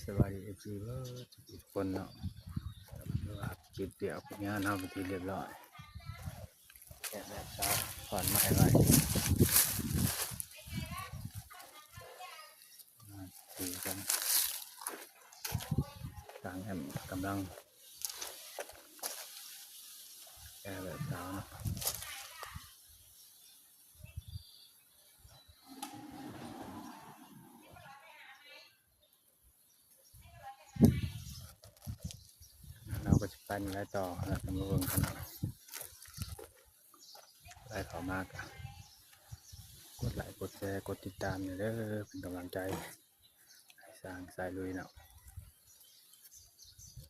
ສະບາຍດີ ເອັຟຊີ ເບິດທຸກຄົນເນາະ. ເກັບວຽກເກັບງານເຮົາເປັນທີ່ຮຽບຮ້ອຍ ແກະແບບສາວ ຂອນໄມ້ໄວ້ ມາຖືກັນ. ທາງແອມກຳລັງແກະແບບສາວເນາະ. ເຮົາກໍຊິໄປມື້ໃດຕໍ່ ເຮົາກໍມາເບິ່ງກັນເນາະ. ໃຜເຂົ້າມາກໍກົດໄລ ກົດແຊ ກົດຕິດຕາມແດ່ເດີ ເປັນກຳລັງໃຈໃຫ້ຊ່າງສາຍລຸຍເນາະ.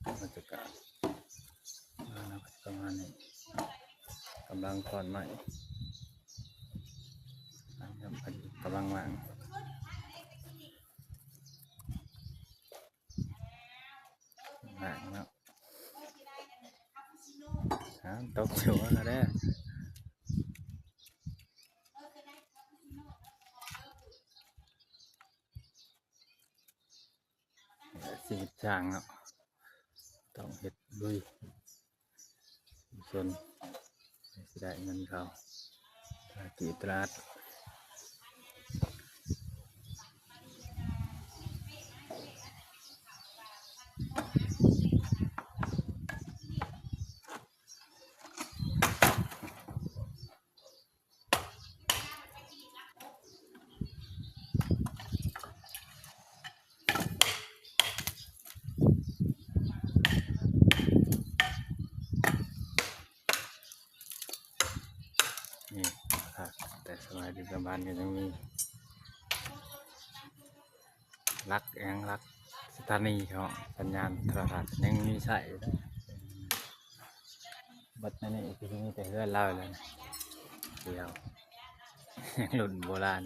ບັນຍາກາດປະມານນີ້ ກຳລັງຂອນໄມ້ ກຳລັງວາງ ວາງເນາະ. ຫາ ຕົກຢູ່ຫັ້ນແຫຼະ. ຊິເຮັດຊ່າງເນາະ ຕ້ອງເຮັດລຸຍຊົນ ຊິໄດ້ເງິນເຂົ້າ ຕະຫຼາດກີບຕະຫຼາດ. ນີ້ ແຕ່ສະບາຍດີ ແຕ່ບ້ານກໍຍັງມີ ຫຼັກແອງ ຫຼັກສະຖານີເນາະ ສັນຍານໂທລະທັດຍັງມີໃຊ້. ບັດນີ້ກໍຊິມີແຕ່ເຮືອນລາວແລ້ວ ດຽວ ຍັງລຸ້ນໂບລານ.